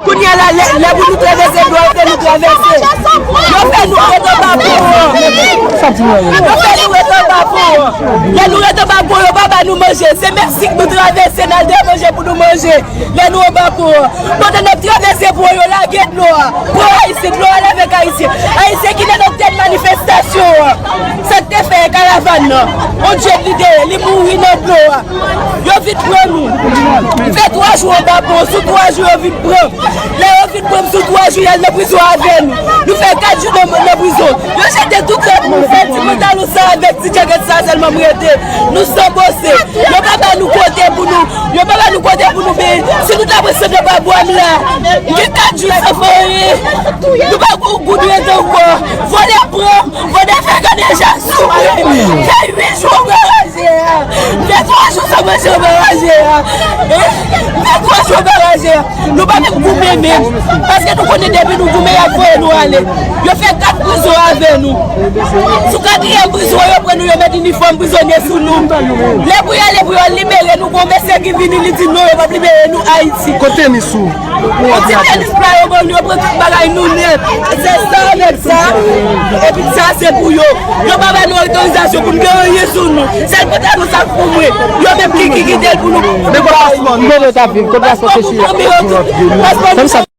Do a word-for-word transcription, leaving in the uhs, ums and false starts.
Kounye a la, lè, lè pou nou travèse, dlo yo fè nou travèse. Yo fè nou ret anba pon an. Yo fè nou ret anba pon an. Lè nou ret anba pon, yo pa ba nou manje. Se Meksik nou travèse, n al dèyè manje pou nou manje. Lè nou anba pon an. Pandan n ap travèse pon, yo lage dlo a. Pran Ayisyen, dlo a lave ak Ayisyen. Ayisyen ki nan nan tèt manifestasyon an. Sa k te fè karavàn nan. On djèt li te ye, li mouri nan dlo a. Yo vin pran nou. M fè twa jou anba pon, sou twa jou yo vin pran. Lè yo vin pran m sou twa jou, y al nan prizon avè nou. Nou fè kat jou nan, nan prizon. Yo jete tout lòt moun, sèl ti pantalon sa avèk ti djakèt sa sèlman m rete. Nou san bose. Yo pa ba nou kote pou nou. Yo pa ba nou kote pou nou, men si nou ta pran sèl anba bwa m la, m gen kat jou san fè anyen. Nou pa gon goud rete ankò. Vòlè pran m, vòlè fè gade jan soufri. Fè uit jou anba raje a. Fè twa jou san manje anba raje a. Fè twa jou anba raje a. Nou pa menm goumen menm. Paske nou konnen depi nou goumen, y ap voye nou ale. Yo fè kat prizon avè nou. Sou katriyèm prizon, yo pran nou, yo met inifòm prizonye sou nou. Lè pou y ale, pou yo libere nou, gon mesye ki vini, li di non, yo p ap libere nou Ayiti. Kote tenis ou? Yo ti tenis pla yo ban nou, yo pran tout bagay nou nèt. Se sa, nèt sa. Epi sa, se pou yo. Yo pa ba nou otorizasyon pou n gen anyen sou nou. Sèl pantalon sa k pou mwen. Yo menm ki, ki kite l pou nou. Men kote paspò nou? Kote w t ap viv? Kote paspò te chire? Paspò nou.